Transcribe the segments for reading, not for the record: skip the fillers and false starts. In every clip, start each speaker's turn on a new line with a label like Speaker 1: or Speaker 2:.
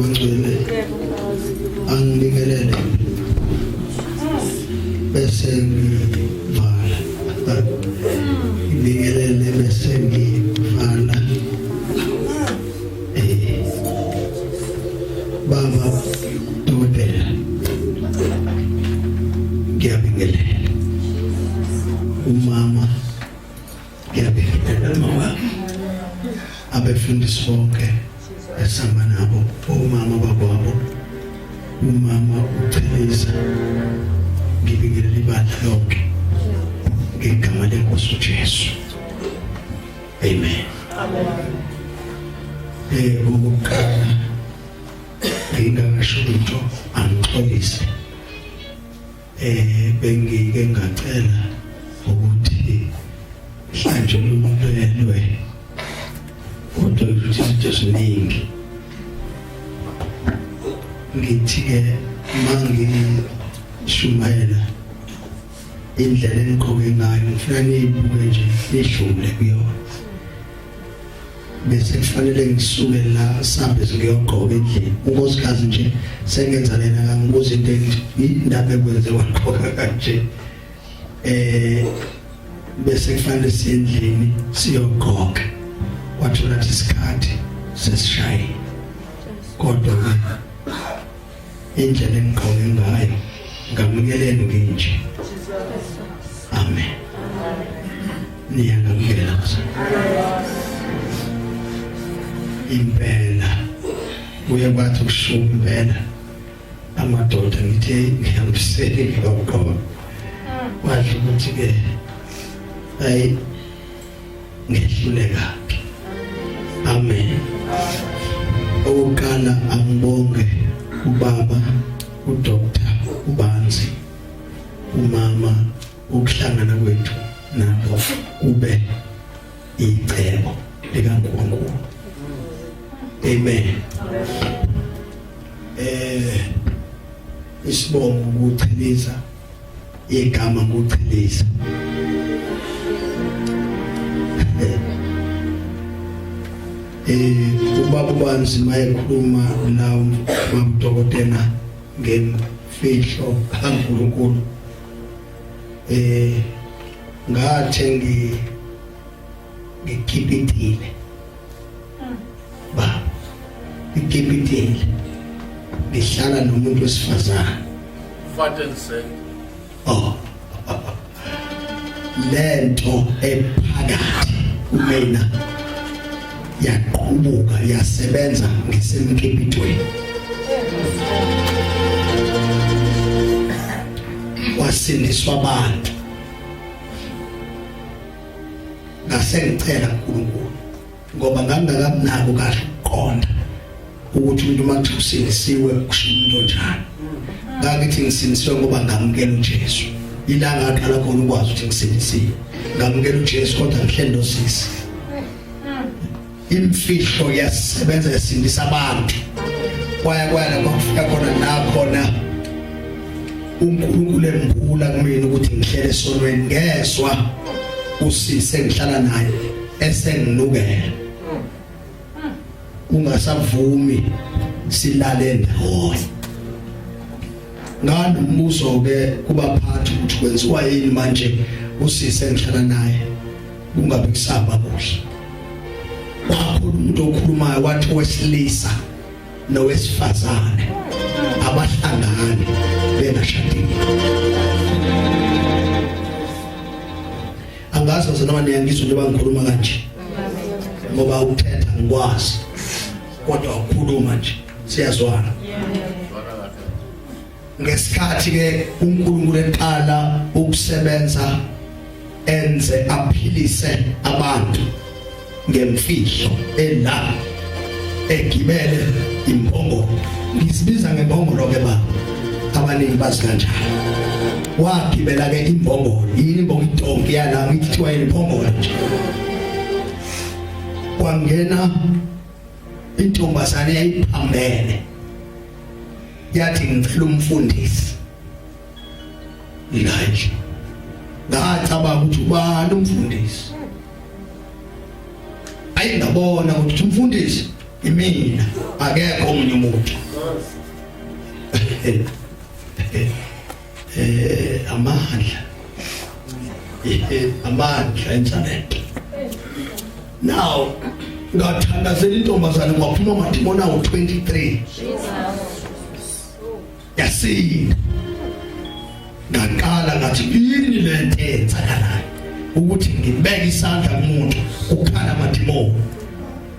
Speaker 1: Bangcwele angibingelele bese ngivala, ngibingelele bese ngivala. Baba dokotela, ngiyabingelela. Umama, ngiyabingelela mama. Abefundisi bonke esihamba nabo, omama bakwabo, umama uChelisa, ngibingelela ibandla lonke ngegama lenkosi uJesu. Amen.
Speaker 2: Amen.
Speaker 1: Okokuqala ngingakasho lutho, angixolise. Bengike ngacela ukuthi mhlanje lulelwe, kodwa ukuthi izinto ziningi. Ngithi ke mangishumayela, indlela enigqoke ngayo ngifuna niyibuke nje, nidlule kuyona, bese kufanele ngisuke la sambe ngiyogqoka endlini. Unkosikazi nje sengenza lena, kangibuza into engithi indaba ekwenze wagqoka kanje. Bese kufanele siye endlini siyogqoka, kwathola ukuthi isikhathi sesishayile, kodwa ke indlela engigqoke ngayo, ngamukeleni nginje. Amen. Niyangamukela impela. Kuye kwathi kushuka impela amadoda, ngithe ngihambisele ngiyogqoka, kwadla ukuthi ke ayi, ngehluleka. Amen. Okokuqala angibonge ubaba uDr uBanzi, umama, ukuhlangana kwethu nabo kube icebo likaNkulunkulu. Amen. Isibongo ukuchiliza, igama nguchiliza. Ubaba uBanzi mayekhuluma la, ubaba ngemfihlo kaNkulunkulu, ngathe ngikhipitile ba ngikipitile, ngihlala nomuntu wesifazane.
Speaker 2: Vater and
Speaker 1: Oh, lento ephakathi kumina yaqhubuka yasebenza ngisemkipitweni, wasindiswa abantu. Ngase ngicela uNkulunkulu ngoba ngangingakamnako kahle ukuqonda ukuthi umuntu uma kuthiwa usindisiwe kusho umuntu onjani. Ngangithi ngisindisiwe ngoba ngamukela uJesu. Ila ngaqala khona ukwazi ukuthi ngisindisiwe, ngamukela uJesu, kodwa ngihleli nosisi. Imfihlo yasebenza, yasindisa abantu. Kwaya kwaya lapho kufika khona la khona uNkulunkulu embula kumina ukuthi ngihlele esonweni. Ngezwa usisi engihlala naye esenginukela, ungasavumi silale ndawonye. Nganombuzo ke kubaphathi ukuthi kwenziwa yini manje usisi engihlala naye kungabe kusaba kuhle. Kwakhona umuntu okhulumayo wathi owesilisa nowesifazane abahlangani bengashadile. Angazi nje noma niyangizwa njengoba ngikhuluma kanje, ngoba ukuthetha ngikwazi, kodwa ukukhuluma nje siyazwana. Ngesikhathi ke uNkulunkulu eqala ukusebenza, enze aphilise abantu ngemfihlo ela egibele imbongolo, ngisibiza ngembongolo ke baba, abaningi bazi kanjalo. Wagibela ke imbongolo. Yini imbongolo? Idonki yala, ngithiwa imbongolo nje. Kwangena intombazane yayiphambene, yathi ngicela umfundisi la nje. Ngacabanga ukuthi ubani umfundisi? Ayingabona ukuthi umfundisi. Imina akekho omunye umuntu. Amandla. Amandla internet. Now ngathandazela intombazane kwaphuma amadimoni awu 23. Yasinda. Ngaqala ngathi yini lento eyenzakalayo ukuthi ngibeke isandla kumuntu kukhala amadimoni.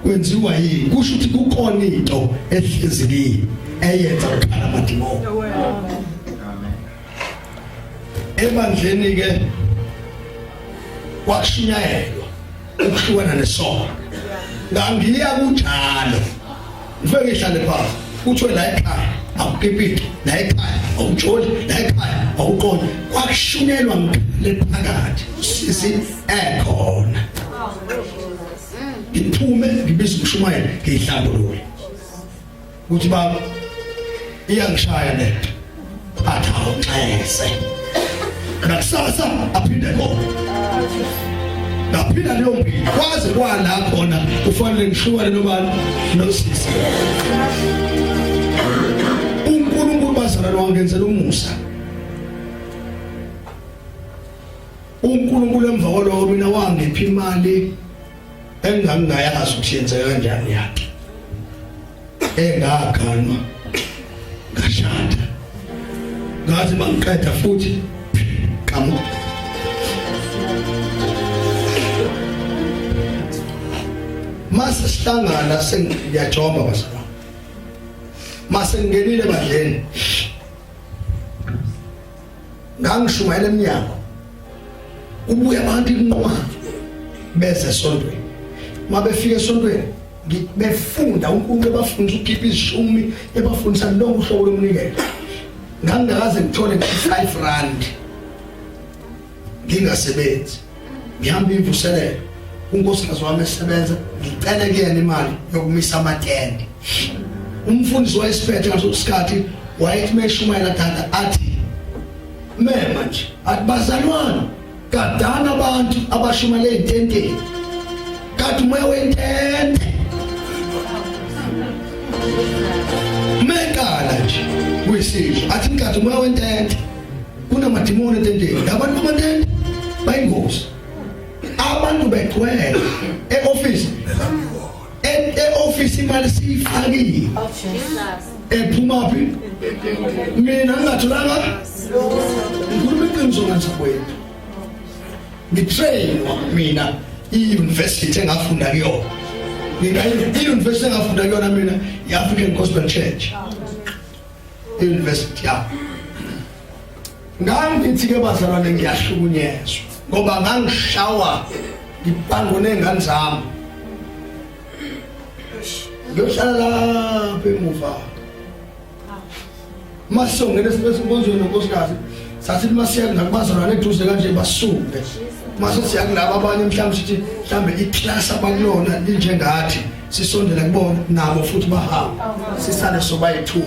Speaker 1: Kwenziwa yini? Kusho ukuthi kukhona into ehlezi kimi eyenza kukhala amadimoni. Ebandleni ke kwakushunyayelwa ukuhlukana nesono. Ngangiya kunjalo. Ngifike ngihlale phansi. Kuthiwe la ekhaya awukipiti, la ekhaya awujoli, la ekhaya awuqondi. Kwakushunyelwa ngiphele phakathi. Sisi ekhona. Ngiphume ngibiza umshumayeli ngiyihlambulule. Kuthi baba iyangishaya lento. Athi awunxese. Nakusasa aphinde khona. Ngaphila leyo mpilo kwaze kwala khona kufanele ngihlukane nobani nosisi. uNkulunkulu bazalwane wangenzela umusa. uNkulunkulu emva kwaloko mina wangipha imali engangingayazi ukuthi yenzeka kanjani yakhe. Engaganwa ngashada. Ngathi mangiqeda futhi kamu Mase sihlangana sengiyajomba bazalwane. Mase ngingenile ebandleni. Ngangishumayela eminyango. Kubuya abantu inqwaba beze esontweni. Mabefika esontweni befunda uNkulunkulu ebafundisa ukukhipha izishumi ebafundisa lonke uhlobo lomnikelo. Ngangingakaze ngithole 5 rand. Ngingasebenzi. Ngihamba imvuselelo. Unkosikazi wami esebenza ngicele kuyena imali yokumisa amatende. Umfundisi wayesiphethe ngaso sikhathi wayethi meshumayela tata athi mema nje athi bazalwane kadana abantu abashumayela ezintenteni kade umoya wentente mekala nje kuyisizwe athi kade umoya wentente kunamadimoni etenteni abantu bamatente bayingozi abantu begcwele e-office e-office imali siyifakile ephuma phi mina ngingatholanga ngikhuluma iqiniso manje kwethu ngitrainwa mina i-university engafunda kuyona mina i-university engafunda kuyona mina i-African Gospel Church i-university yami ngangithi ke bazalwane ngiyahlukunyezwa ngoba ngangishawa ngibangwe nezingane zami ngiyohlala lapha emuva masongena esimbonzweni nonkosikazi sathi masiya ngakubazalwane eduze kanje basuke mase siya kulaba abanye mhlawumbe sithi mhlawumbe iclass abakulona linjengathi sisondela kubona nabo futhi bahamba sisale sobayi-two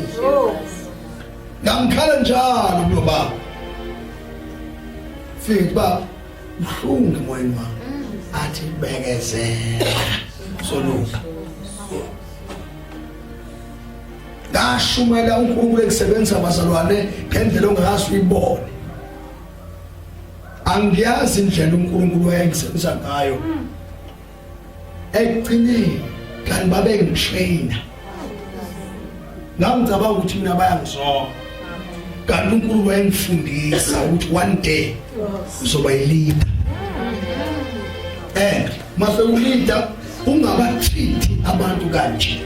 Speaker 1: Ngangikhala njalo kulo baba. Fike baba buhlungu emoyeni wami. Athi bekezela. Soluka. Ngashumela uNkulunkulu engisebenza bazalwane ngendlela ongakaze uyibone. Angiyazi indlela uNkulunkulu wayengisebenza ngayo. Ekugcineni kanti babengitrainer. Ngangicabanga ukuthi mina bayangizonda. Kanti uNkulunkulu wayengifundisa ukuthi one day uzoba yileader. And mase uleader ungabatreat abantu kanje.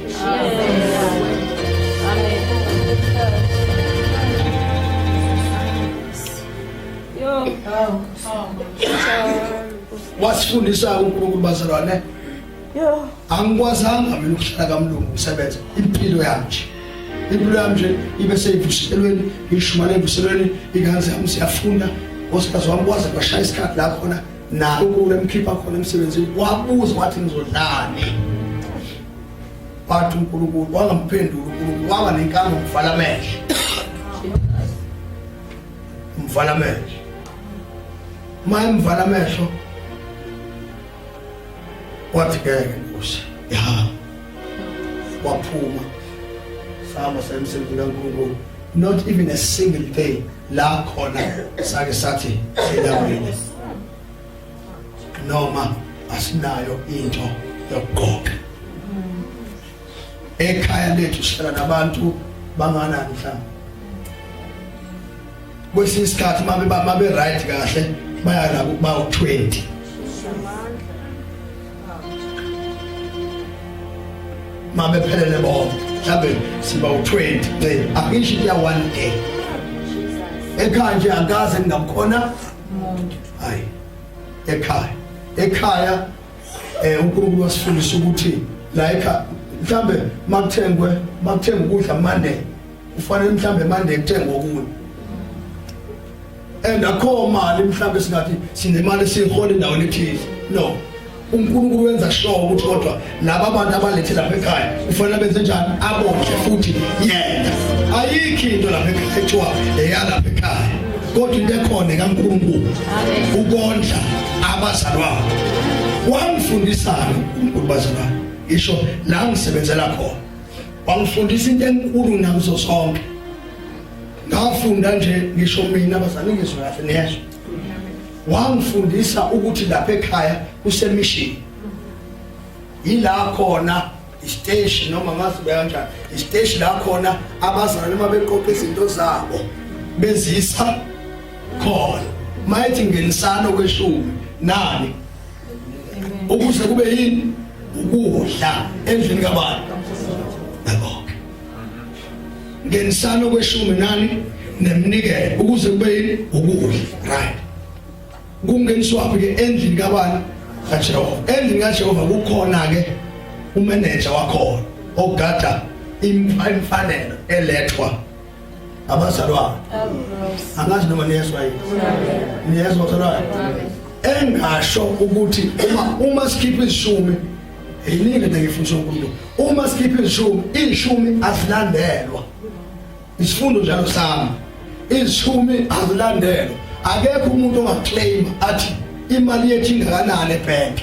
Speaker 1: Wasifundisa uNkulunkulu bazalwane.
Speaker 3: Yo.
Speaker 1: Angikwazanga mina ukuhlala kamlungu ngisebenza impilo yami nje. Impilo yami nje ibe seyivuselweni, ngishumale evuselweni, ingane zami ziyafunda. Nkosikazi wami kwaze kwashaya isikhathi la khona na uNkulunkulu emkhipha khona emsebenzini wabuza wathi ngizodlani. Wathi uNkulunkulu wangamphendula uNkulunkulu waba nenkambo ukuvala amehlo. Umvala amehlo. Mayemvala amehlo wathi ngeke Nkosi ya. Waphuma sahamba saya emsebenzini kaNkulunkulu, not even a single day la khona sake sathi silambile noma asinayo into yokugqoka. Ekhaya lethu sihlala nabantu banganani mhlawumbe kwesinye isikhathi mabe mabe right kahle baya la kuba u20. Mabe phelele bonke mhlawumbe siba u20, akusho into ya one day ekhaya nje akaze ngingakhona umuntu. Hayi, ekhaya uNkulunkulu wasifundisa ukuthi la ekhaya mhlambe makuthengwe ukudla Monday, kufanele mhlambe Monday kuthengwe okunye, and akho mali mhlambe singathi sinemali esiyihola endaweni ethize. No, uNkulunkulu wenza sure ukuthi kodwa laba bantu abalethe lapha ekhaya kufanele benze njani, abondle futhi yena. Ayikho into lapha ekhaya ethiwa eyalapha ekhaya, kodwa into ekhona kaNkulunkulu ukondla abazalwane. Wangifundisana uNkulunkulu bazalwane, isho la ngisebenzela khona, wangifundisa into enkulu nakuzo zonke. Ngafunda nje, ngisho mina bazalwane, ngizwe kahle, niyezwa, wangifundisa ukuthi lapha ekhaya kusemission, yila khona isiteshi, noma ngazi kanjani, isiteshi la khona abazalwane uma beqoqa izinto zabo bezisa khona. Mayethi ngenisano kweshumi nani ukuze kube yini ukudla endlini kabani. Yabo, ngenisano kweshumi nani nemnikelo ukuze kube yini ukudla. Right, kungeniswaphi ke? Endlini kabani? KaJehova. Endlini kaJehova kukhona ke umanager wakhona ogada imfanelo elethwa abazalwane. Angazi noma niyezwa yini, niyezwa bazalwane? Engasho ukuthi uma sikhipha izishumi, iningi lento engifundisa uNkulunkulu, uma sikhipha izishumi, izishumi azilandelwa. Isifundo njalo sami, izishumi azilandelwa. Akekho umuntu ongaclaim athi imali yethu ingakanani ebank,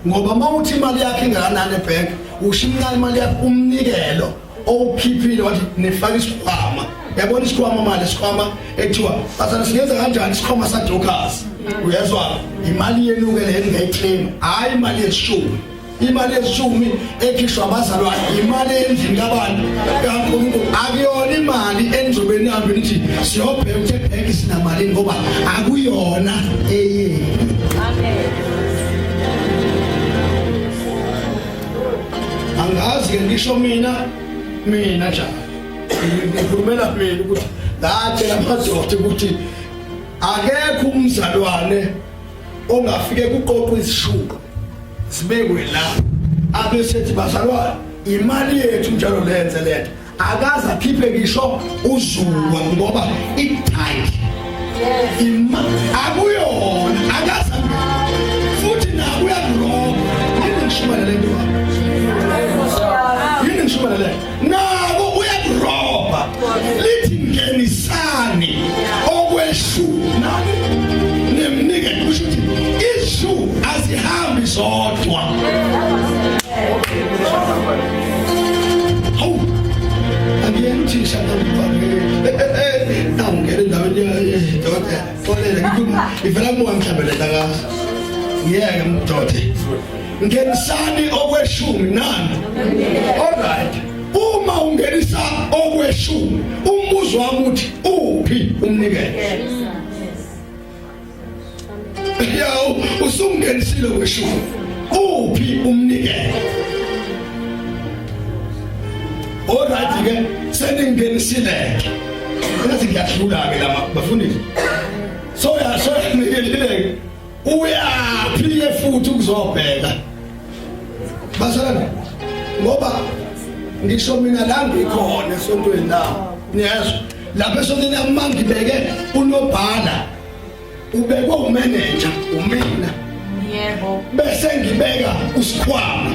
Speaker 1: ngoba uma uthi imali yakhe ingakanani ebank, usho imali yakhe umnikelo owukhiphile, wathi nifaka isikhwama. Yabona isikhwama, mali isikhwama ekuthiwa bazana singenza kanjani isikhwama saDorcas, uyezwa? Imali yenu ke le ningayiclaim, hayi imali yeshumi. Imali yeshumi ekhishwa abazalwane imali endlini kabantu kaNkulunkulu, akuyona imali enizobe nihambe nithi siyobheka ukuthi ebhenki sinamalini, ngoba akuyona eyenu. Amen. Angazi ke, ngisho mina njalo ngikhulumela mina ukuthi ngatshela amadoda ukuthi akekho umzalwane ongafike kuqoqwa izishuko sibekwe la abesethi bazalwane imali yethu njalo lenze lento, akaze akhiphe ngisho uzuwa ngoba i-tight ima akuyona, akaze futhi nabo uyakuroba. Yini ngishumayela lento? Yini ngishumayela lento? Nabo uyakuroba. Lithi ngenisani okweshumi nani nemnike, kusho ukuthi ishu azihambi zodwa. Hawu, angiyena uthisha nangibhalele nawungena endaweni yedokotela, xolele, ngikhuluma ivela kumoya mhlawumbe lento, akazi ngiyeke mdode. Ngenisani okweshumi nani. Alright, uma ungenisa okweshumi, umbuzo wami uthi uphi umnikelo? Yawu, usungenisile kweshumi, uphi umnikelo? Alright ke, seningenisile ke, ngathi ngiyahlula ke lama bafundisi, so ya so nikelile, uyaphi ke futhi ukuzobheka bazalwane? Ngoba ngisho mina la ngikhona esontweni la, niyezwa, lapha esontweni uma ngibeke unobhala, ubekwe umanager umina.
Speaker 3: Yebo.
Speaker 1: Bese ngibeka usikhwama,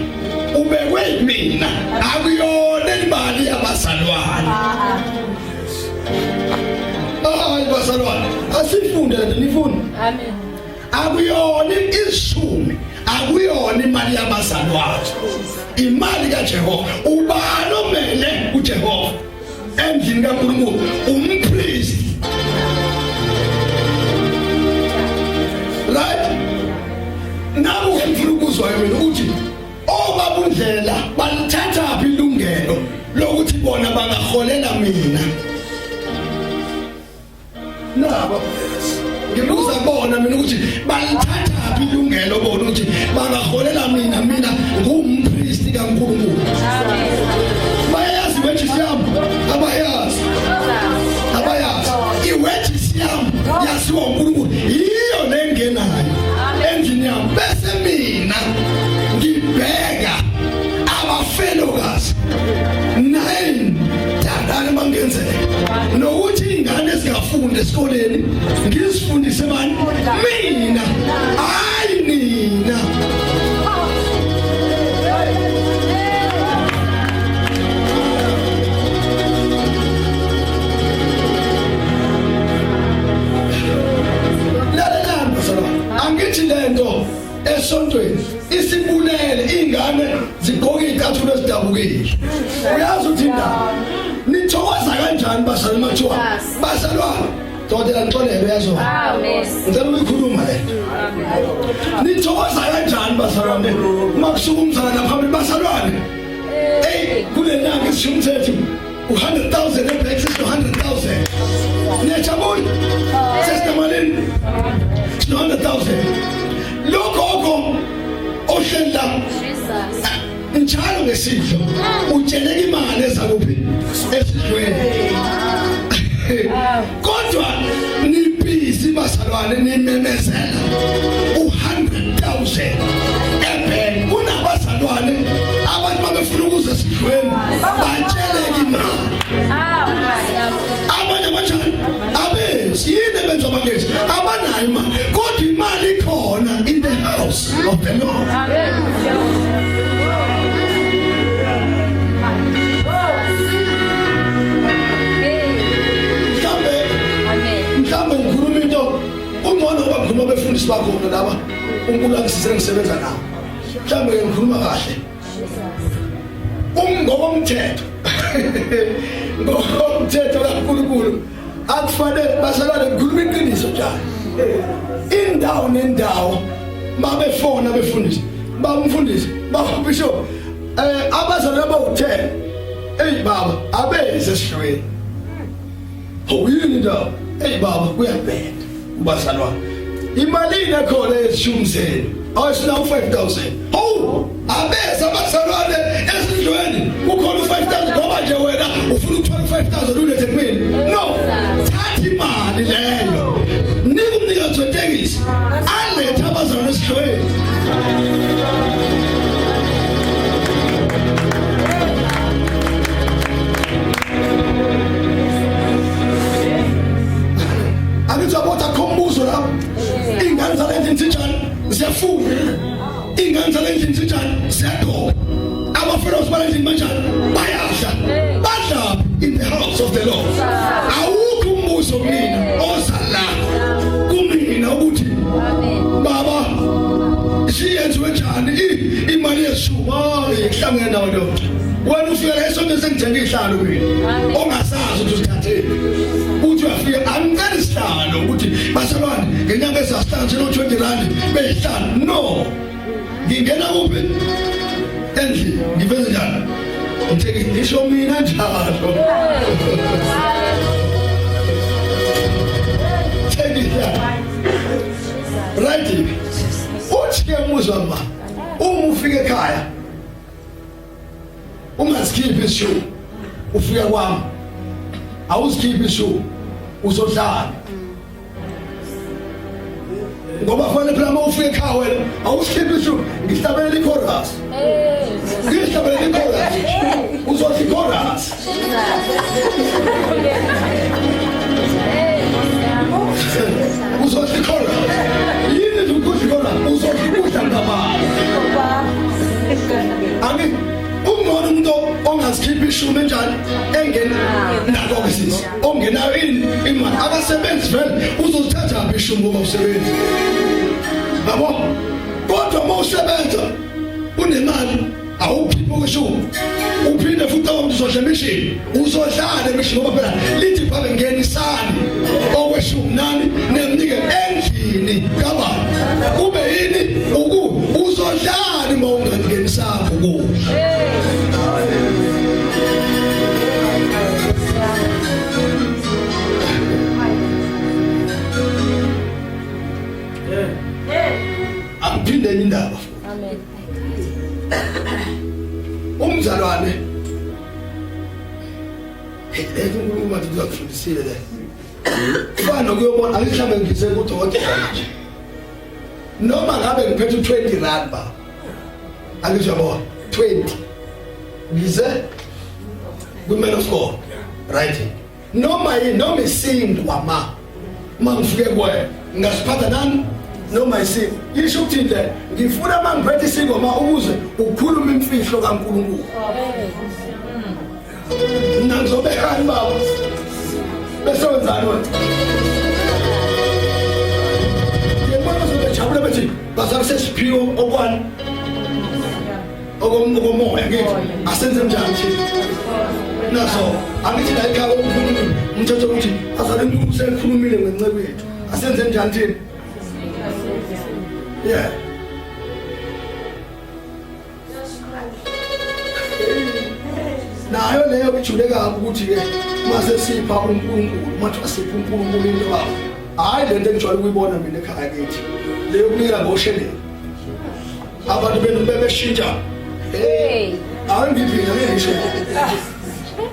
Speaker 1: ubekwe mina. Akuyona imali yabazalwane. Hayi bazalwane, asifunde lento, nifunde.
Speaker 3: Amen.
Speaker 1: Akuyona ishumi. Akuyona imali yabazalwane, imali kaJehova. Ubani omele uJehova endlini kaNkulunkulu? Umpriest, right? Naku ngifuna ukuzwa mina ukuthi obabundlela balithatha phi ilungelo lokuthi bona bangaholela mina. Nabo ngibuza bona mina ukuthi balithatha phi ilungelo bona ukuthi bangaholela mina, mina ngumpristi kaNkulunkulu. Bayazi wages yami? Abayazi, abayazi. Iwages yami yaziwa uNkulunkulu, yiyo lengenayo endlini yami, bese mina ngibheka abafelokazi 9 tandane mangenzeka nokuthi ingane ezingafundi esikoleni ngizifundise bani? Mina, hayi nina. Lalelani bazalwane, angithi lento esontweni isibulele ingane zigqoke izicathulo ezidabukile. Uyazi ukuthi indaba nithokoza kanjani bazalwane mathiwa bazalwane dokotela ngixolele uyazona.
Speaker 3: Amen.
Speaker 1: Ngicela ukuyikhuluma le nithokoza kanjani bazalwane uma kusuka umzalwane phambili bazalwane? Hey, kule nyanga isisho umthetho u-100,000 ebhenki, sesino-100,000, niyajabula, sesinamalini? Sino-100,000. Lo gogo ohleli la njalo ngesidlo utsheleka imali eza kuphi? Esidlweni. Kodwa nibhizi bazalwane nimemezela u-100,000 ebhenki, kunabazalwane abantu babefuna ukuza esidlweni batsheleke imali. Abanye abanjani abezi yini ebenza abangezi abanayo imali, kodwa imali ikhona in the house of the Lord.
Speaker 3: Amen.
Speaker 1: Mhlambe
Speaker 3: Amen.
Speaker 1: mhlambe ngikhuluma into kungcono ngoba ngikhuluma befundisi bakhona laba uNkulunkulu angisize ngisebenza nabo, mhlambe ngikhuluma kahle. Ngokomthetho, ngokomthetho kaNkulunkulu akufanele bazalwane, ngikhuluma iqiniso njalo, indawo nendawo babefona befundisi, bamfundisi, babishop, abazalwane abawu-10, eyi baba, abeze esihlweni. Awuyini indawo? Eyi baba, kuyabheda kubazalwane. Imalini ekhona yeshumi zenu? Awusina u-5000. Hawu, abeze abazalwane esindlweni kukhona u-5000 ngoba nje wena ufuna ukuthola u-5000 ulethe kumina. No, thatha imali leyo, nika umnikazi wetekisi alethe abazalwane esihlweni. Angithi yabona akho umbuzo lapho. Ingane zale ndlini zinjani? Ziyafunda. Ingane zale ndlini zinjani? Ziyagqoka. Abafelows bale ndlini banjani? Bayadla. Badla in the house of the Lord. Awukho umbuzo kumina oza la kumina ukuthi baba siyenziwe njani imali yeshumi. Hayi, kuhlangene nawo lo. Wena ufika la esontweni sengithenga ihlalo mina ongasazi ukuthi usithatheni, uthi uyafika angicela isihlalo ukuthi bazalwane ngenyanga ezasihlanu sino 20 rand beyihlanu. No, ngingena kuphi endlini ngiveze njani? Ngithenge, ngisho mina njalo, thenga ihlalo, right? Uthi ke muzwa ma uma ufika ekhaya ungazikhiphi isishu, ufika kwami awuzikhiphi isishu, uzodlala ngoba fanele phela uma ufika ekhaya wena awusikhiphi isishu, ngihlabelela ichorus, ngihlabelela ichorus, uzodla ichorus, uzodla ichorus. Yini nje ukudla ichorus? Uzodla ukudla ngabantu. Ami ungcono umuntu ongazikhiphi ishumi enjani engena nako ke sisi ongenayo ini imali, abasebenzi vele, uzozithatha phi ishumi ngoba usebenzi yabo? Kodwa Uma usebenza unemali awuphiphi okweshumi uphinde futhi abantu uzodla emishini uzodlala emishini ngoba phela lithi phabe ngenisani okweshumi nani nemnike endlini kabani kube yini uku uzodlala uma ungangenisanga ukudla. Angiphinde enye indaba.
Speaker 3: Amen.
Speaker 1: Umzalwane hey le uNkulunkulu manje uzakufundisile le. Kufana nokuyobona angithi mhlawumbe ngise kudokotela nje. Noma ngabe ngiphethe u20 rand ba. Angithi uyabona 20. Ngize kwi-man of God. Right. Noma yini noma isinkwa ma mangifike kuwena ngasiphatha nani noma isinkwa isho ukuthi le ngifuna mangiphethe isinkwa ma ukuze ukhulume imfihlo kaNkulunkulu mina ngizobekani baba bese wenzani wena ngiyabona uzobejabula bethi bazalwa sesiphiwo okwani okomoya ngithi asenze njani thina naso angithi la ekhaya komkhulumi umthetho ukuthi azale umuntu usekhulumile ngenceku yethu asenze njani thina yeah nayo leyo ijule kabi ukuthi ke mase sipha uNkulunkulu mathi asipha uNkulunkulu into baba hayi lento engijwayele ukuyibona mina ekhaya kithi leyo kunikela ngosheleni abantu benu bebeshintsha
Speaker 3: hey
Speaker 1: angiphila ngisho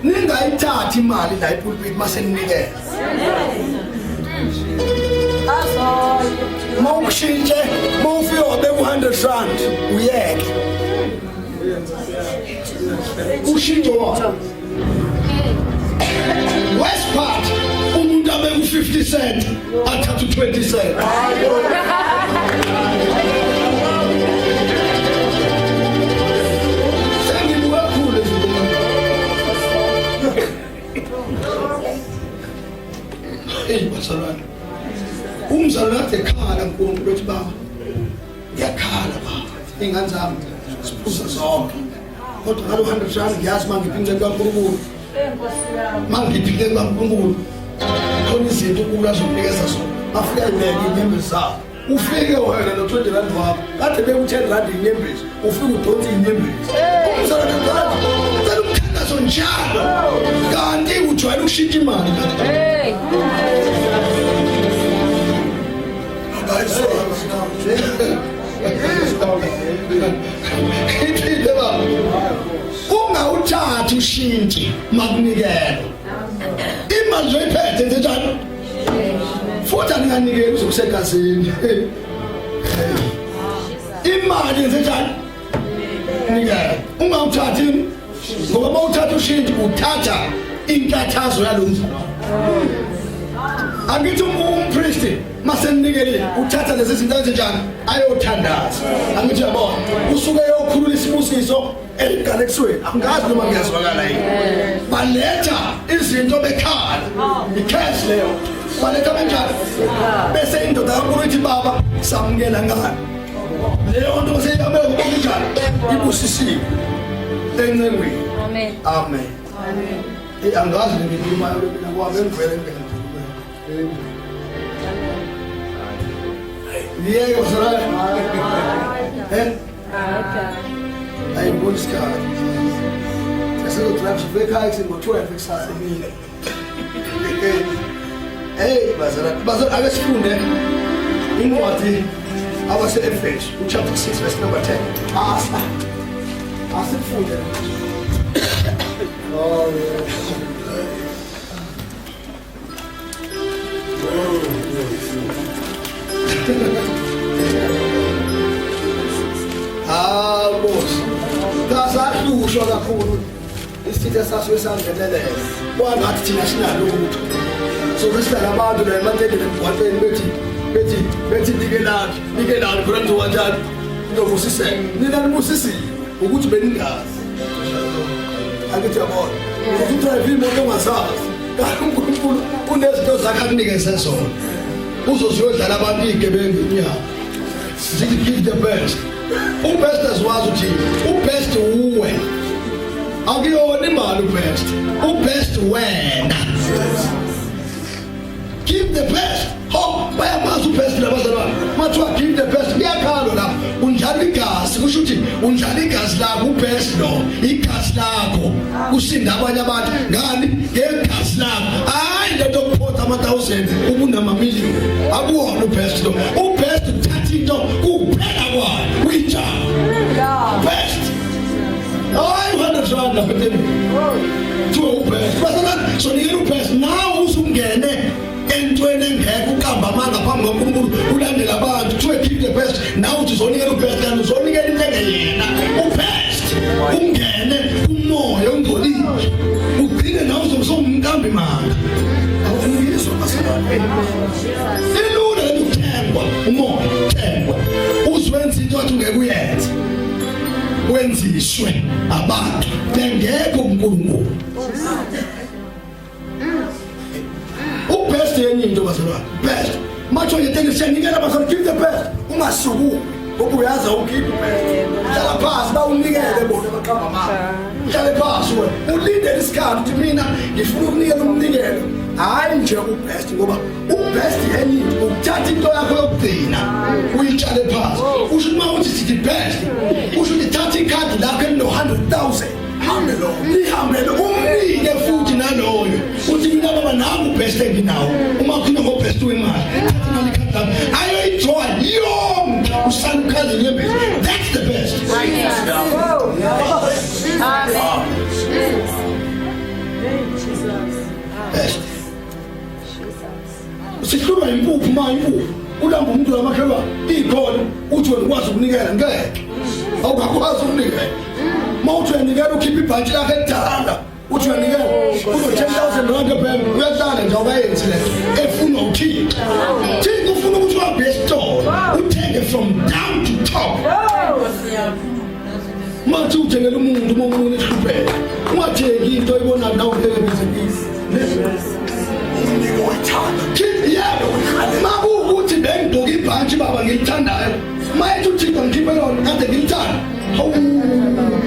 Speaker 1: ningayithathi imali la epulpit mase ninikela mawushintshe mawufike wabeka u-100 rand uyeke ushintsho wona worst part umuntu abeka u-50 cent athathe u-20 cent. Sengibuka kakhulu izinto. Hey bazalwane, umzalwane kade ekhala uNkulunkulu ethi baba ngiyakhala baba iy'ngane zami siphuza zonke kodwa ngalo 100 rand ngiyazi uma ngiphi inceku kaNkulunkulu uma ngiphi inceku kaNkulunkulu khona izinto uNkulunkulu azokunikeza zona bafika ibeke inyembezi zabo ufike wena no-20 rand wakho kade beku-10 rand inyembezi ufike udonse inyembezi umzalwane kade cela umthandazo njalo kanti ujwayele ukushintsha imali
Speaker 3: Hey.
Speaker 1: Iphinde baba. Ungawuthathi ushintshi makunikelwa. Imali uzoyiphethe nje njalo. Futhi anginganikeli uzokusegazini. Imali nje njalo. Nikela. Ungawuthathi ngoba mawuthatha ushintshi uthatha inkathazo yalomzalwane. Angithi umpristi masenikelile uthatha lezi zinto ezinjani ayothandaza angithi uyabona usuke eyokhulula isibusiso eligalekisweni angazi noma ngiyazwakala yini baletha izinto bekhala icash leyo baletha benjani bese indoda kaNkulunkulu ithi baba samukela ngani leyo nto seyiyamela ngoba kunjani ibusisiwe encengweni
Speaker 3: Amen.
Speaker 1: Amen.
Speaker 3: Amen.
Speaker 1: Eh angazi ngikhulumayo mina kwami engivele ngene. Ngiyeke bazalwane. Eh? Ayibona isikhathi. Sesizodrive sifike ekhaya kuseni ngo-12 kusasa emini. Hey bazalwane, bazalwane ake sifunde incwadi abase-Efesu, uchapter 6 verse number 10. Asa. Asifunde. Oh yes. Hawu boss. Kasahlushwa kakhulu. Isitha sasuke sangenelela. Kwangathi thina sinalutho. So besihlala abantu la ematendeni emgwaqeni bethi bethi bethi nikelani, nikelani khona nizoba kanjani? Nizobusiseka. Nina nibusisiwe ukuthi beningazi. Angithi yabona. Uthi udrive imoto ongazazi. Kanti uNkulunkulu unezinto zakhe akunikeze zona. Uzoze uyodlala abantu igebengu inyama. Sithi give the best. Ubest aziwazi ukuthi ubest uwe. Akuyona imali ubest. Ubest wena. Give the best. Ho, bayamazi ubest labazalwane. Mathiwa give the best kuyakhalwa lapho. Undlala igazi kusho ukuthi undlala igazi lakho ubest lo. Igazi lakho kusinda abanye abantu ngani ngegazi lakho. Hayi lento yokuphotha ama 1000 ubunama million. Akuwona ubest lo. Ubest uthatha into kuphela kwayo uyitshala. Best. Hayi 100 rand lapha eteni. Kuthiwa ubest. Bazalwane sonikela ubest nawe usungene entweni engekho uqamba amanga phambi kaNkulunkulu ulandela abantu kuthiwe give the best nawe uthi uzonikela ubest kanti uzonikela into engeyena ubest ungene umoya ungcolile ugcine nawe uzomsomkambi manga awungizwa bazalwane ilula lento ukuthengwa umoya uthengwa uzwenza into athi ungeke uyenze wenziswe abantu bengekho kuNkulunkulu. Ubest yenye into bazalwane, best matsho nje tenge siyanikela bazalwane, give the best, ungasukumi ngoba uyazi awukhiphi best. Hlala phansi bawunikele bona baqamba amanga. Hlale phansi wena ulindele isikhathi ukuthi mina ngifuna ukunikela umnikelo, hayi nje ubest, ngoba ubest yenye into ukuthatha into yakho yokugcina uyitshale phansi. Usho uma uthi sithi best, usho ukuthi thatha ikhadi lakho elino 100,000 hambe lo lihambe lo umnike futhi naloyo uthi mina baba nangu best enginawo. Uma ukhuluma ngobest wemali, thatha nali ikhadi lakho ayoyidraw yonke usale ukhala inyembezi. That's the best.
Speaker 3: Amen.
Speaker 1: Best sihlulwa impuphu ma impuphu ulamba umuntu lamakhelwane ikhona uthi wena ukwazi ukunikela ngeke awukakwazi ukunikela. Ma uthi uyanikela ukhipha ibhantshi lakhe elidala uthi uyanikela uno 10000 rand ebhenki uyadlala nje awukayenzi lento efunwa uThixo. Thixo ufuna ukuthi uhambe esitolo uthenge from down to top. Mathi uthengela umuntu uma umuntu ehlupheka ungathengi into oyibonayo nawe ngeke bize.
Speaker 4: Umnike oyithanda.
Speaker 1: Yebo, makuwukuthi bengigqoka ibhantshi baba ngilithandayo, mayethi uThixo ngikhiphe lona kade ngilithanda. Hawu,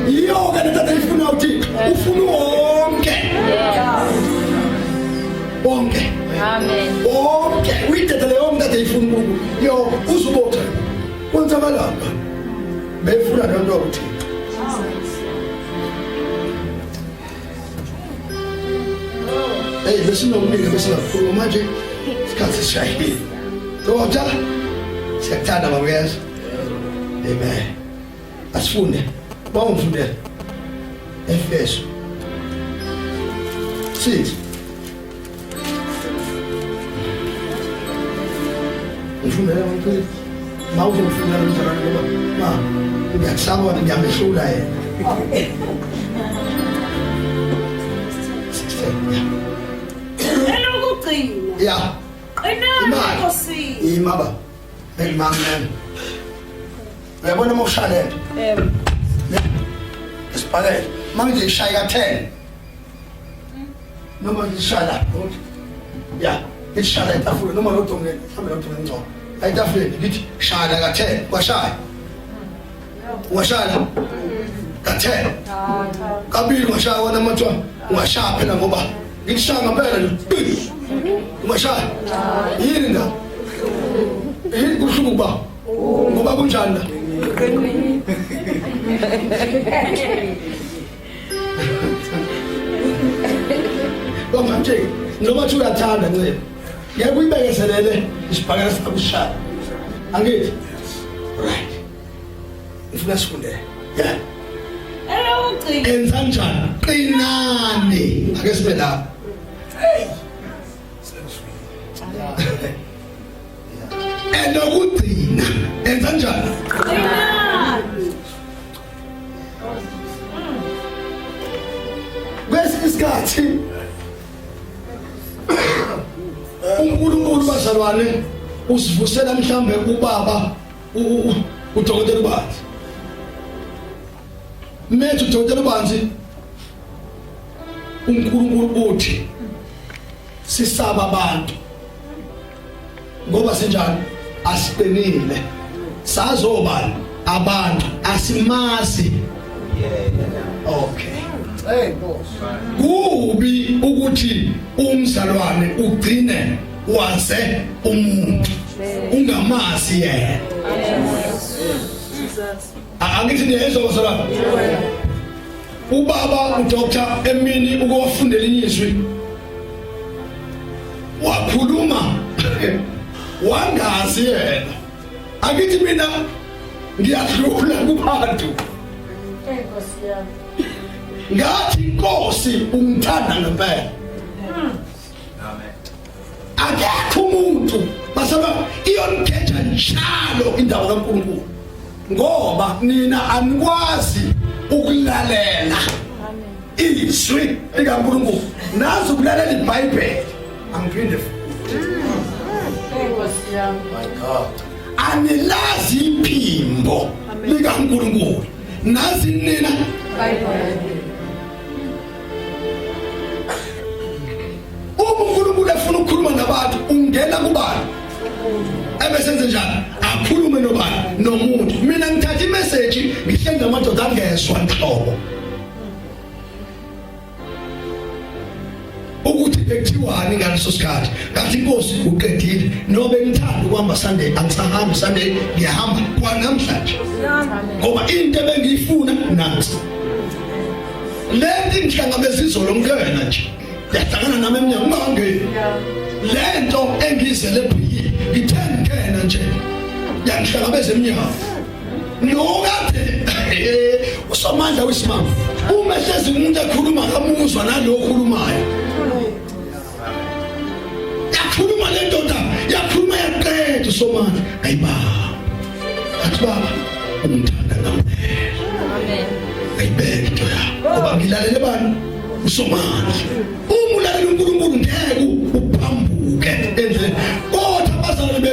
Speaker 1: yiyo-ke le nto ayifuna uThixo, ufuna wonke wonke.
Speaker 3: Amen.
Speaker 1: Wonke uyidedele yonke kade ifuna uNkulunkulu yo uzubotha kwenzakalapha befuna loo nto uThixo. Hey, besinokuningi besingakhuluma manje isikhathi sishayile. Doctor, siyakuthanda babuyeza. Amen. Asifunde. Bawungifundela. Efeso 6. Ngifundela ngicela. Mawuzongifundela umzalwane ngoba ma ngiyakusaba wena ngiyamehlula yena. 16. Yeah.
Speaker 5: Elokugcina.
Speaker 1: Yeah.
Speaker 5: Qinani
Speaker 1: Imali.
Speaker 5: enkosini.
Speaker 1: Ima ba. Bengimamela. Uyabona uma ushaya lento?
Speaker 3: Yebo.
Speaker 1: Isibhakele. Manje ishaya ka 10. Noma ngishaya la, ukuthi. Yeah, ishaya la etafuleni noma lodongeni, mhlawumbe lodongeni ngcono. La etafuleni ngithi shaya la ka 10, kwashaya. Washaya la. Ka 10. Kabili washaya wona amathiwa ungashaya phela ngoba ngithi shaya ngempela nje. Ungashaya. Yini ndaba? Yini kubuhlungu ba? Ngoba kunjani la? Bamanje noma thi uyathanda ncebo. Ngeke uyibekezelele isibhakela sakushaya. Angithi? Right. Ngifuna sifunde. Yeah.
Speaker 5: Elokugcina.
Speaker 1: Enza njani? Qinani. Ake sibe lapho.
Speaker 4: Hey. Sengizwile.
Speaker 1: Elokugcina. Enza njani?
Speaker 5: Qinani.
Speaker 1: Kwesinye isikhathi uNkulunkulu bazalwane usivusela mhlambe ubaba udokotela uBanzi. Methu udokotela uBanzi uNkulunkulu uthi sisaba abantu ngoba sinjani asiqinile sazobani. Abantu asimazi. Okay.
Speaker 2: Hey Nkosi.
Speaker 1: Kubi ukuthi umzalwane ugcine waze umuntu ungamazi yena. Angithi niyezwa bazalwane. Ubaba uDr Emini ukowafundela izwi wakhuluma wangazi yena. Akithi mina ngiyadlula kubantu.
Speaker 5: Nkosi yami.
Speaker 1: Ngathi inkosi ungithanda ngempela.
Speaker 4: Amen.
Speaker 1: Akekho umuntu basaba iyonikeja njalo indaba kaNkulunkulu. Ngoba nina anikwazi ukulalela izwi likaNkulunkulu. Nazi ukulalela iBhayibheli. Angiphinde futhi.
Speaker 5: Nkosi yami.
Speaker 2: My God.
Speaker 1: Anilazi iphimbo likaNkulunkulu. Nazi nina Uma uNkulunkulu efuna ukukhuluma nabantu ungena kubani? Ebesenze njani? Akhulume nobani? Nomuntu. Mina ngithatha imessage ngihlenda amadoda angezwa nhlobo. Ukuthi bekuthiwani ngaleso sikhathi? Ngathi inkosi uqedile nobe ngithanda ukuhamba Sunday angisahambi Sunday ngiyahamba kwanamhlanje. Ngoba into ebengiyifuna nansi. Lento ingihlangabeza izolo ngena nje. Yahlangana nami emnyango ungangeni. Lento engizele phikile ngithe ngena nje. Yangihlangabeza emnyango. Nokade usomandla wesimama uma ehlezi umuntu ekhuluma kamuzwa nalo okhulumayo. Yakhuluma le ndoda yakhuluma yaqeda usomandla ayibaba. Athi baba ungithanda ngempela.
Speaker 3: Amen.
Speaker 1: Ayibeke into yakho ngoba ngilalele bani usomandla. Uma ulalela uNkulunkulu ngeke uphambuke endleleni. Kodwa abazalwane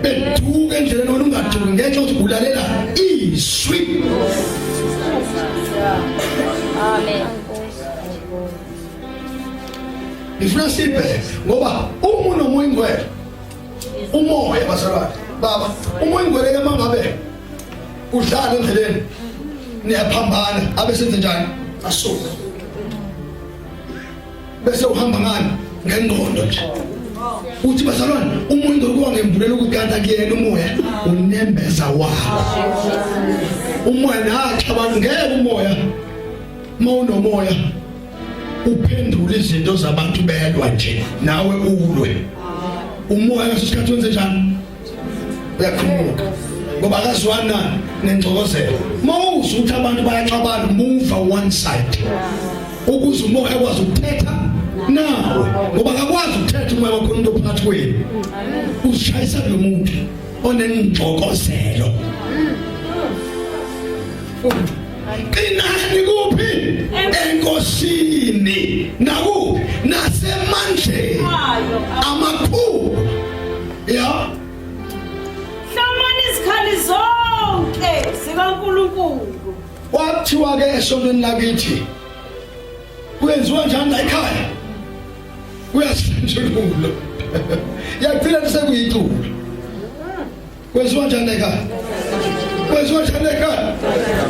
Speaker 1: beduka endleleni wena ungaduki ngenxa yokuthi ulalela izwi.
Speaker 3: Amen.
Speaker 1: Ngifuna sibheke ngoba uma unomoya ingcwele umoya bazalwane baba umoya ingcwele ke mangabe udlala endleleni niyaphambana abe senze njani asuke bese uhamba ngani ngengqondo nje uthi bazalwane umuntu okuwa ngembulela ukuthi kanti akuyena umoya unembeza wakho umoya nathi abantu ngeke umoya mawunomoya uphendula izinto zabantu belwa nje nawe ulwe umoya ngaleso sikhathi wenze njani uyakhumuka ngoba akazwani nengxokozelo mawuzwa ukuthi abantu bayaxabana move one side ukuze umoya akwazi ukuthetha nawe ngoba akakwazi ukuthetha umoya wakho umuntu ophakathi kwenu uzishayisa lo muntu onengxokozelo qinani kuphi enkosini nakuphi nasemandleni amakhulu ya
Speaker 5: Hlomani izikhali zonke zikaNkulunkulu.
Speaker 1: Kwathiwa ke esontweni lakithi kuyenziwa njani la ekhaya kuyasihlanjululwa yagcina sekuyiculo Kwenziwa njani ekhaya? Kwenziwa njani ekhaya?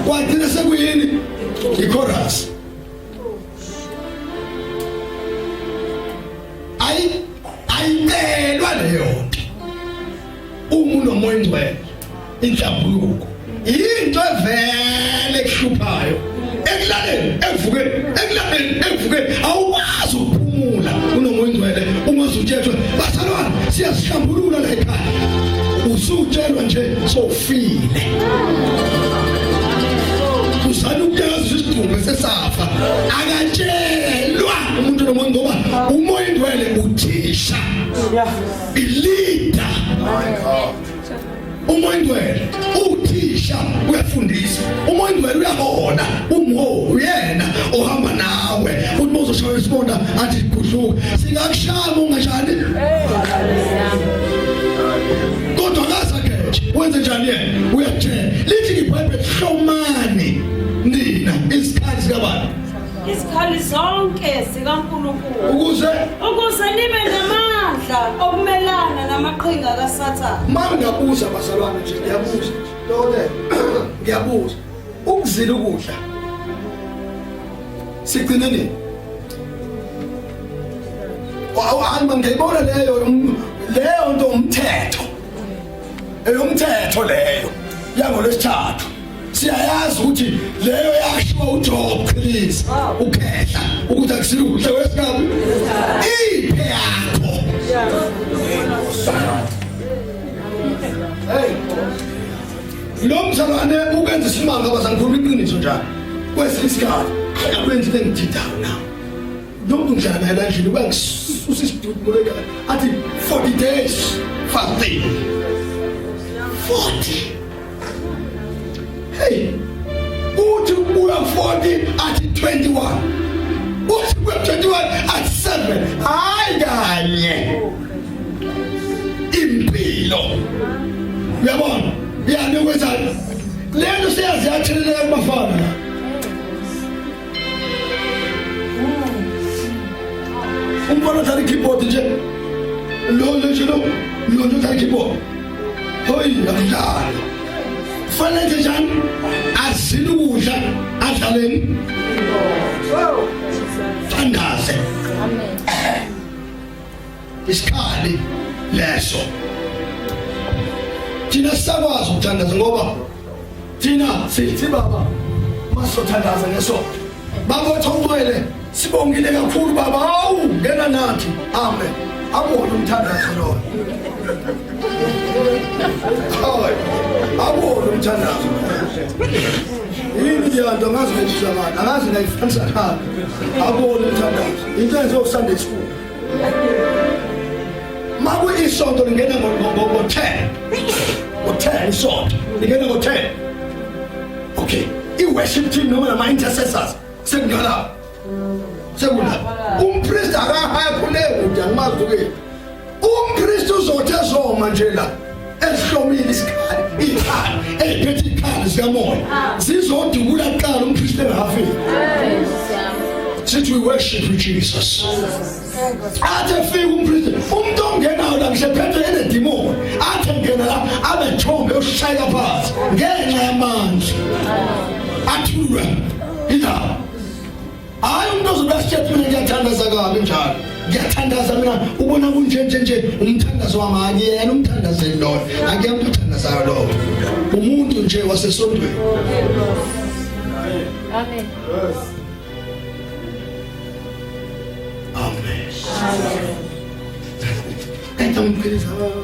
Speaker 1: Kwagcina sekuyini? I-chorus. Ayi ayicelwa leyo nto. Uma unomoya ingcwele inhlambuluko into evele ekuhluphayo ekulaleni ekuvukeni ekulaleni ekuvukeni awukwazi ukuphumula unomoya ingcwele ungazutshethwe bazalwane siyazihlambulula la ekhaya usutshelwa nje sofile uzana ukuyazi isidumbu sesafa akatshelwa umuntu nomoya ngoba umoya ingcwele uthisha ileader
Speaker 2: My God.
Speaker 1: Umoya ingcwele uthisha uyafundisa. Umoya ingcwele uyahola, umholi uyena ohamba nawe. Uthi bozoshaya isibonda athi gudluka. Singakushaya ungashani? Kodwa akasakhethe. Wenze njani yena? Uyakutshela. Lithi iBhayibheli hlomani nina isikhathi sikabani?
Speaker 5: Izikhali zonke zikaNkulunkulu
Speaker 1: Ukuze
Speaker 5: ukuze nibe namandla. namandla okumelana namaqhinga kaSathane.
Speaker 1: Mama ngiyabuza bazalwane nje ngiyabuza. Dokotela ngiyabuza. Ukuzila ukudla. Sigcine nini? Awu ngiyibona leyo leyo nto umthetho. Eyomthetho leyo yangolwesithathu. Siyayazi ukuthi leyo yashiwa uJob please ukhehla ukuthi akusiluhle wesikabi. Iphe yakho. Hey. Lo mzalwane ukwenza isimanga bazangikhuluma iqiniso njalo. Kwesinye isikhathi akwenzi into engithintayo na. Lo muntu ngihlala naye la endlini uyangisusa isidudu molekana athi 40 days fasting. 40. Hey. Uthi ubuya 40 athi 21. Uthi kuya 21 athi 7. Hayi kanye. Impilo. Uyabona? Yani ukwenzani? Lento siyazi yatheleleka kubafana la. Umfana odlala i-keyboard nje. Lo lo nje lo lo nje odlala i-keyboard. Hoyi akudlala. Kufanele nje njani? Azile ukudla adlaleni. Thandaze.
Speaker 3: Amen.
Speaker 1: Isikhali leso. Thina sisakwazi ukuthandaza ngoba thina sithi baba masothandaza ngesonto. Baba othongwele sibongile kakhulu baba hawu ngena nathi. Amen. Akuwona umthandazo loyo. Hayi. Akuwona umthandazo. Yini leyo nto angazi ngayizwa ngani, angazi ngayifanisa ngani. Akuwona umthandazo. Into enziwa Sunday school. Maku isonto lingena ngo 10. Ngo 10 isonto. Lingena ngo 10. Okay. I-worship team noma nama intercessors sekungala. Sekula. Umpriest akahaya khule kude angimazi ukuphi. Umpriest uzothi ezoma nje la esihlomile isikhali ikhali eyiphethe ikhali zikamoya zizodubula kuqala umpriest engafiki. Sithi we worship you Jesus. Athi efika umpriest umuntu ongenayo la ngisephethe enedimoni athi engena la abe thombe ushayela phansi ngenxa yamandla athulwe ila hayi umuntu ozobe asitshela mina ngiyathandaza kabi njalo ngiyathandaza mina ubona kunje nje nje umthandazo wami akuyena umthandazeli loyo akuyena umuntu othandazayo lowo umuntu nje wasesontweni.
Speaker 3: Amen.
Speaker 1: Amen.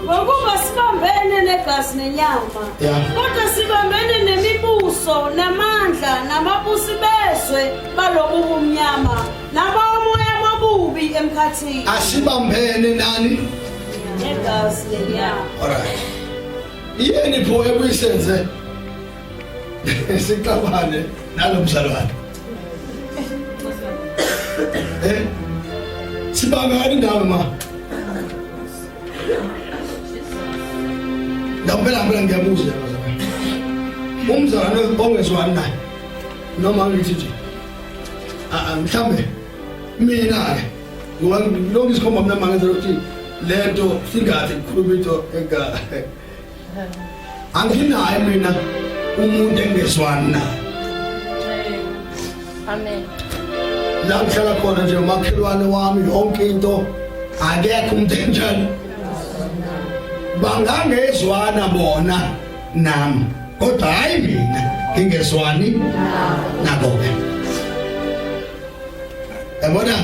Speaker 5: Ngokuba sibambene negazi nenyama, kodwa sibambene nemibuso namandla nababusi bezwe balobu bumnyama nabomoya bobubi emkhathini.
Speaker 1: Asibambene nani?
Speaker 5: Negazi nenyama.
Speaker 1: All right. Yini pho ekuyisenze sixabane nalomzalwane? Eh? Sibangani ndawo ma? Ngempela ngempela ngiyabuza bazalwane. Umzalwane ongezwani naye noma ngithi nje a mhlambe mina ke ngoba lokhu isikhomba mina mangenza ukuthi lento singathi kukhuluma into enga anginaye mina umuntu engezwani naye.
Speaker 3: Amen.
Speaker 1: La ngihlala khona nje umakhelwane wami yonke into akekho umuntu enjani bangangezwana bona nami kodwa hayi mina ngingezwani nabo ke yabona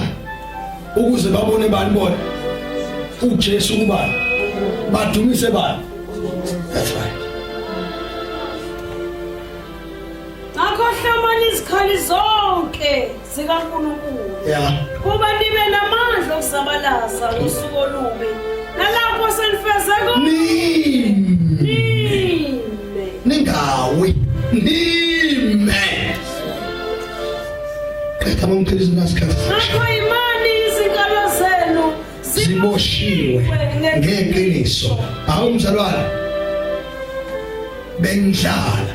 Speaker 1: ukuze babone bani bona uJesu kubani badumise bani that's right.
Speaker 5: Ngakho hlomani izikhali zonke zikaNkulunkulu.
Speaker 1: Yeah.
Speaker 5: Kuba nibe namandla okuzabalaza ngosuku olubi. Nalapho senifeze
Speaker 1: Nime.
Speaker 5: Nime.
Speaker 1: Ningawi. Nime. Qeda mamphilisi nasikhathi.
Speaker 5: Ngakho imani izinkalo zenu
Speaker 1: ziboshiwe ngeqiniso. Hawu mzalwane. Bengidlala.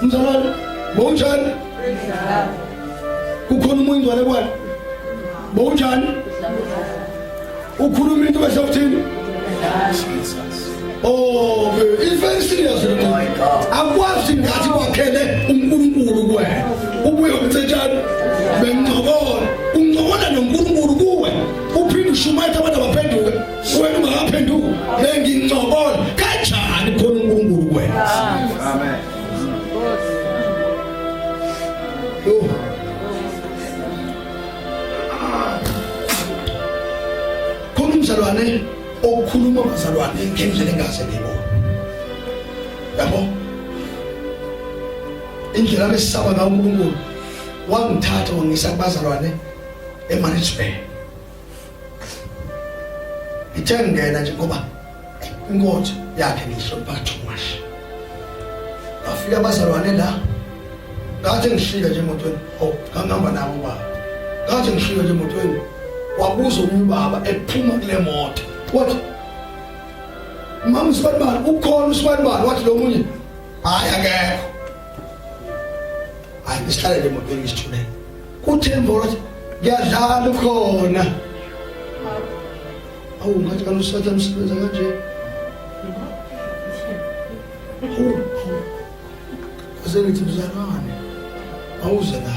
Speaker 1: Mzalwane, bowunjani? Kukhona umuntu ingcwele kwena. Bowunjani? Ukhuluma into bese uthini?
Speaker 2: Jesus.
Speaker 1: Oh, it's very serious.
Speaker 2: My God.
Speaker 1: Akwazi ngathi kwakhele uNkulunkulu kuwena. Ubuye umthetshana bencokola. Uncokola noNkulunkulu kuwe. Uphinde ushumayela abantu abaphenduke. Wena ungakaphenduki. Bengincokola kanjani khona uNkulunkulu kuwena?
Speaker 4: Amen.
Speaker 1: Yo. Khona umzalwane okhuluma bazalwane ngendlela engaze ngiyibone. Yabo? Indlela besisaba ngayo uNkulunkulu wangithatha wangisa kubazalwane eMaritzburg. Ngithe ngingena nje ngoba inkonzo yakhe ngihlonipha too much. Ngafika abazalwane la ngathi ngihlika nje emotweni oh ngangihamba nabo baba ngathi ngihlika nje emotweni wabuza omunye ubaba ephuma kule moto wathi mama usibanibani ukhona usibanibani wathi lo munye hayi akekho hayi ngisihlale nje emotweni ngisithulele kuthe emva wathi ngiyadlala ukhona awu ngathi kanti usathane usebenza kanje awu ase ngithi mzalwane awuze la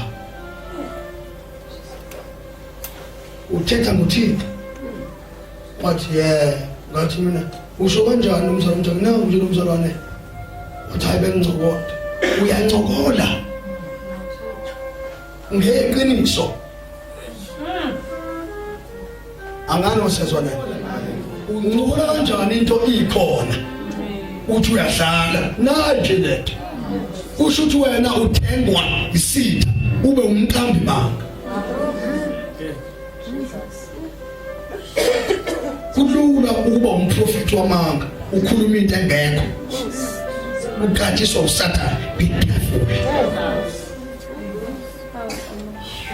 Speaker 1: uthetha ngothixo wathi ye ngathi mina usho kanjani umzalwane njani nangu nje lo mzalwane wathi hayi bengincokola uyancokola ngeqiniso angani osezwa naye uncokola kanjani into ikhona uthi uyadlala nayi lento kusho ukuthi wena uthengwa isitha ube umqambi manga kulula ukuba umprofeti wamanga ukhuluma into engekho uqatshiswa usathane be careful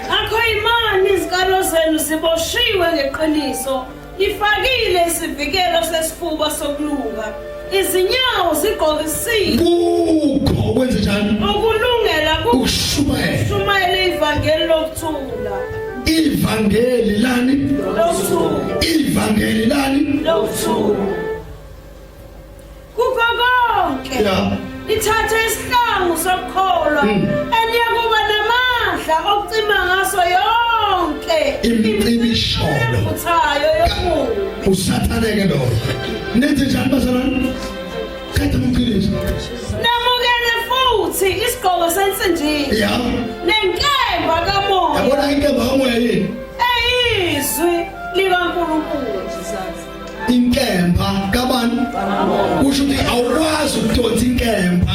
Speaker 5: Ngakho imani izikalo zenu ziboshiwe ngeqiniso, nifakile isivikelo sesifuba sokulunga, izinyawo zigqokisiwe
Speaker 1: kukho kwenze njani
Speaker 5: ukulungela
Speaker 1: ukushumayela
Speaker 5: ukushumayela ivangeli lokuthula.
Speaker 1: Ivangeli lani?
Speaker 5: Lokuthula.
Speaker 1: Ivangeli lani?
Speaker 5: Lokuthula. Kukho konke.
Speaker 1: Yeah.
Speaker 5: Nithathe isihlangu sokukholwa eniyakuba namandla okucima ngaso yonke
Speaker 1: Imicibisholo.
Speaker 5: evuthayo yomubi.
Speaker 1: Usathane ke lowo. Nenze njani bazalwane? Qeda umqiniso.
Speaker 5: Namukele futhi isigqoko sensindiso
Speaker 1: Yeah.
Speaker 5: nenkemba kamoya
Speaker 1: Yabona inkemba kamoya yini?
Speaker 5: eyizwi likaNkulunkulu.
Speaker 1: Inkemba kabani kusho ukuthi awukwazi ukudonsa inkemba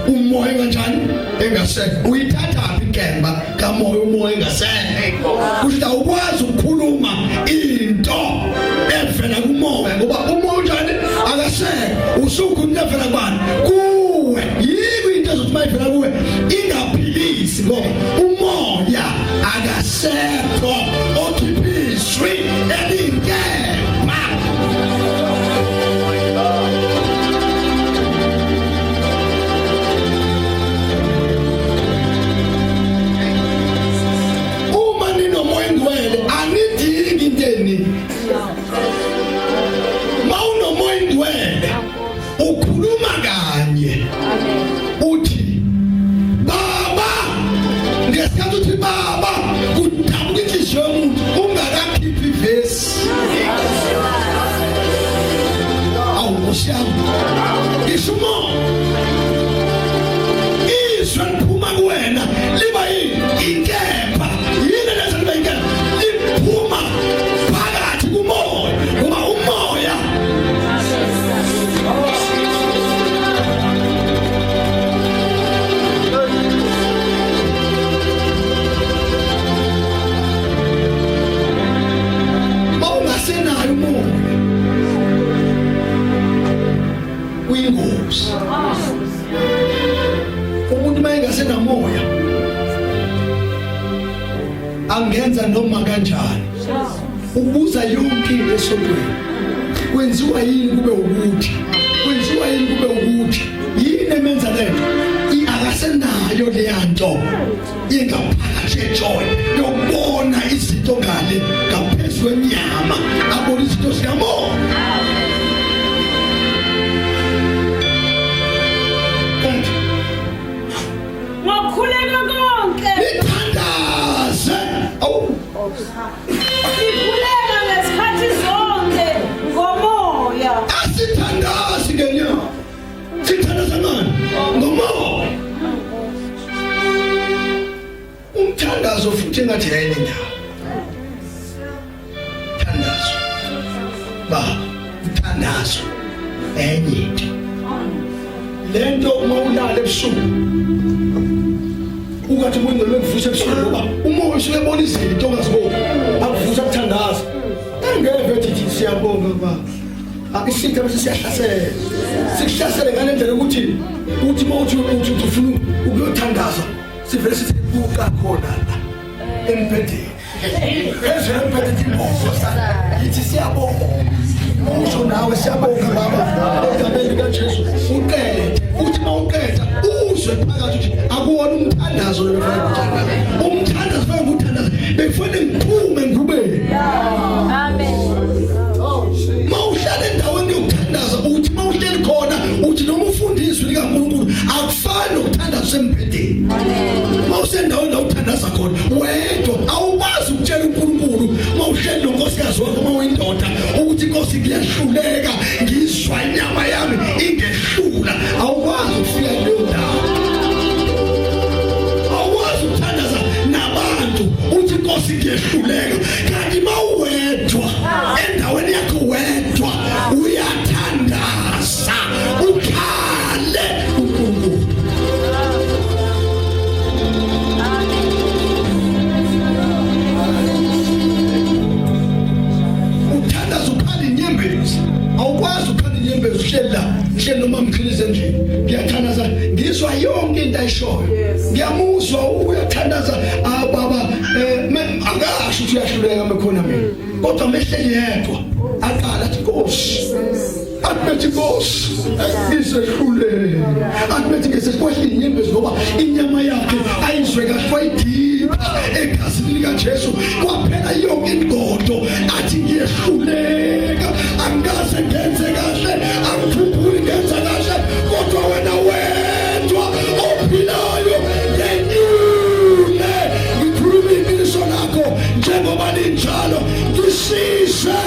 Speaker 1: umoya kanjani engasekho uyithatha phi inkemba kamoya umoya engasekho kusho ukuthi awukwazi ukukhuluma into evela kumoya ngoba umoya unjani akasekho usukhuluma evela kubani kuwe yiko into ezothi mayivela kuwe ingaphilisi ngoba umoya akasekho okhiphiswi elinkemba uma ninomoya engcwele anidingi into eningi mawunomoya engcwele ukhuluma kanye uthi baba ngesikhathi uthi baba kudabuka inhliziyo yomuntu ungakakhiphi ivesi awu nkosi yami ngisho umoya izwi liphuma kuwena liba yini inkemba yini lenza liba inkemba liphuma phakathi kumoya ngoba umoya mawungasenayo umoya uyingozi umuntu mayengasenamoya angenza noma kanjani ubuza yonke into esontweni kwenziwa yini kube ukuthi kwenziwa yini kube ukuthi yini emenza lento akasenayo leya nto ingaphakathi ejoy yokubona izinto ngale ngaphezu kwenyama abona izinto
Speaker 5: Nikhuleka ngezikhathi zonke ngomoya.
Speaker 1: Asithandazi ngenyama. Sithandaza ngani? Ngomoya. Umthandazo futhi engathi yayini indaba. Thandazo. Baba, uthandazo enye into. Lento uma ulala ebusuku ungathi umuntu ngeke ebusuku ngoba umoya usuke ebona izinto ongaziboni akuvusa kuthandaza engeve ethi siyabonga baba isitha bese siyahlasela sikuhlasele ngale ndlela ukuthi uthi uma uthi uthi ufuna ukuyothandaza sivele sithi buka khona la embhedeni phezulu embhedeni imboza yithi siyabonga usho nawe siyabonga baba egameni likaJesu uqede uthi uma uqeda uzwe phakathi ukuthi akuwona umthandazo lo bekufanele uthandaze umthandazo fanele uthandaze bekufanele ngiphume ngubeni
Speaker 3: Amen.
Speaker 1: Mawuhlala endaweni yokuthandaza uthi mawuhleli khona uthi noma ufunda izwi likaNkulunkulu akufani nokuthandaza usembhedeni. Mawusendaweni la uthandaza khona wedwa awukwazi ukutshela uNkulunkulu mawuhleli nonkosikazi wakho mawuyindoda ukuthi inkosi kuyahluleka ngizwa inyama yami ingehlula awukwazi ukufika kuleyo ndawo. Awukwazi ukuthandaza nabantu uthi inkosi ngiyehluleka kanti mawuwedwa endaweni yakho wedwa uyathandaza ukhale uNkulunkulu. Uthandaza ukhala inyembezi awukwazi ukhala inyembezi uhleli la uhleli noma mqhilize nje ngiyathandaza ngizwa yonke into ayishoyo ngiyamuzwa uyathandaza ah baba eh akasho ukuthi uyahluleka mekhona mina kodwa mehleli yedwa aqala athi Nkosi athi Nkosi ngisehluleke athi ngisekwehla inyembezi ngoba inyama yakhe ayizwe kahle wayidipha egazini likaJesu kwaphela yonke ingodo athi ngiyehluleka angikaze ngenze kahle angikhumbuli ngenza kahle kodwa wena wedwa ophilayo ngenyule ngikhuluma iqiniso lakho njengoba linjalo ngisize.